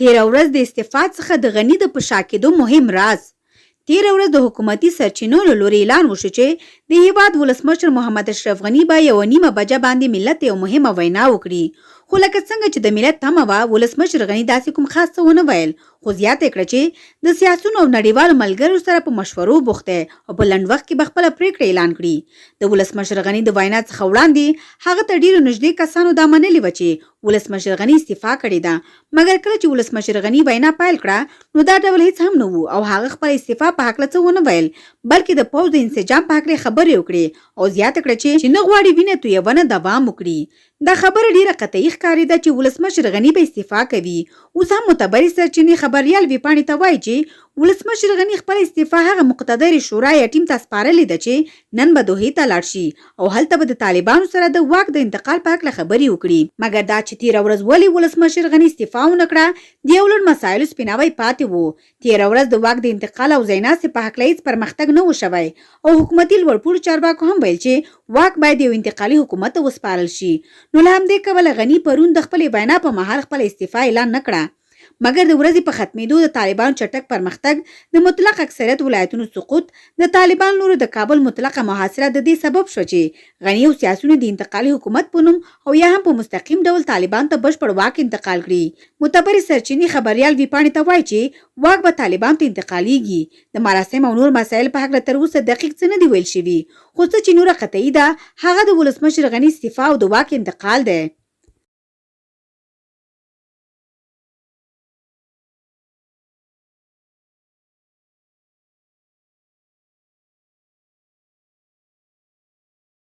تېره ورځ د استعفا څخه د غني د په شا کېدو مهم راز. تېره ورځ د حکومتي سرچینو له لوري اعلان وشو چې د هېواد ولسمشر محمد اشرف غني به یوه نیمه بجه باندې ملت ته یوه مهمه وینا وکړي، خو لکه څنګه چې د ملت تمه وه ولسمشر غني داسې کوم خاص څه ونه ویل، خو زیاته یې کړه چې د سیاسیونو او نړیوالو ملګرو سره په مشورو بوخت دی او په لنډ وخت کې به خپله پرېکړه اعلان کړي. د ولسمشر غني د وینا څخه وړاندې هغه ته ډېرو نږدې کسانو دا منلې وه چې ولسمشر غني استعفا کړې ده، مګر کله چې ولسمشر غني وینا پیل کړه نو دا ډول هیڅ هم نه وو او هغه خپله استعفا په هکله څه ونه ویل بلکې د پوځ د انسجام په هکله یې خبرې وکړې او زیاته کړه چې نه غواړي وینه تویونه دوام وکړي. دا خبره ډیره قطعي ښکاریده چې ولسمشر غني به استعفا کوي. اوس هم معتبرې سرچینې خبریال ویبپاڼې ته وایي چې ولسمشر غني خپله استعفا هغه مقتدرې شورا یا ټیم ته سپارلې ده چې نن به دوحې ته لاړ شي او هلته به د طالبانو سره د واک د انتقال په هکله خبرې وکړي. مګر دا چې تېره ورځ ولې ولسمشر غني استعفا ونه کړه، د یو لړ مسایلو سپیناوی پاتې و. تېره ورځ د واک د انتقال او ځایناستې په هکله هېڅ پرمختګ نه و شوی او حکومتي لوړپوړو چارواکو هم ویل چې واک باید یو انتقالي حکومت ته وسپارل شي، نو له همدې کبله غني پرون د خپلې وینا په مهال خپله استعفا اعلان نه کړه. مګر د ورځې په ختمېدو د طالبانو چټک پرمختګ، د مطلق اکثریت ولایتونو سقوط، د طالبانو لوري د کابل مطلقه محاصره د دې سبب شوه چې غني او سیاسیونو د انتقالي حکومت په نوم او یا هم په مستقیم ډول طالبانو ته بشپړ واک انتقال کړي. معتبرې سرچینې خبریال ویبپاڼې ته وايي چې واک به طالبانو ته انتقالېږي. د مراسم او نور مسایل په هکله تر اوسه دقیق څه نه دي ویل شوي، خو څه چې نوره قطعي ده هغه د ولسمشر غني استعفا او د واک انتقال دی.